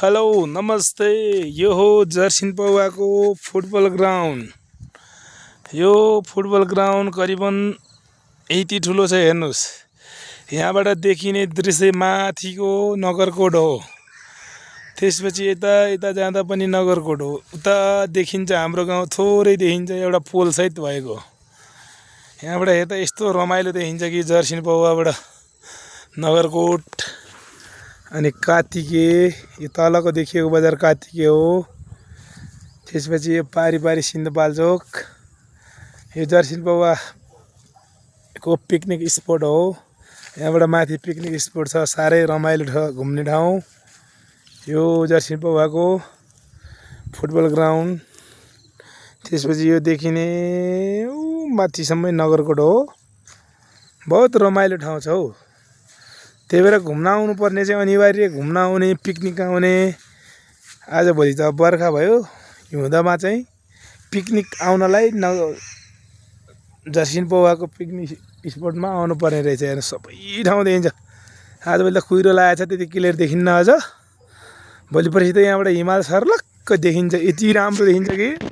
Hello नमस्ते। यो हो जर्सिन पौवाको फुटबल ग्राउन्ड। यो फुटबल ग्राउन्ड करिबन यति ठुलो छ। हेर्नुहोस्, यहाँबाट देखिने दृश्य माथिको नगरकोट हो। त्यसपछि यता यता जाँदा पनि नगरकोट हो। उता देखिन्छ हाम्रो गाउँ, थोरै देखिन्छ एउटा पोल सहित भएको। यहाँबाट हेर्दा यस्तो रमाइलो देखिन्छ कि जर्सिन पौवाबाट नगरकोट अनि कात्तिके, यो तलको देखिएको बजार कात्तिके हो। त्यसपछि यो पारी सिन्धुपाल्चोक, यो जर्सिन पौवाको पिकनिक स्पोट हो। यहाँबाट माथि पिकनिक स्पोट छ, साह्रै रमाइलो घुम्ने ठाउँ। यो जर्सिन पौवाको फुटबल ग्राउन्ड। त्यसपछि यो देखिने माथिसम्मै नगरकोट हो। बहुत रमाइलो ठाउँ छ हौ। त्यही भएर घुम्न आउनु पर्ने चाहिँ अनिवार्य, घुम्न आउने, पिकनिक आउने। आजभोलि त बर्खा भयो, हिउँदमा चाहिँ पिकनिक आउनलाई जर्सिन पौवाको पिकनिक स्पोटमा आउनु पर्ने रहेछ। हेर्नु, सबै ठाउँ देखिन्छ। आजभोलि त कुहिरो लागेको छ, त्यति क्लियर देखिन्न। अझ भोलि पर्सि त यहाँबाट हिमाल सर्लक्क देखिन्छ। यति राम्रो देखिन्छ कि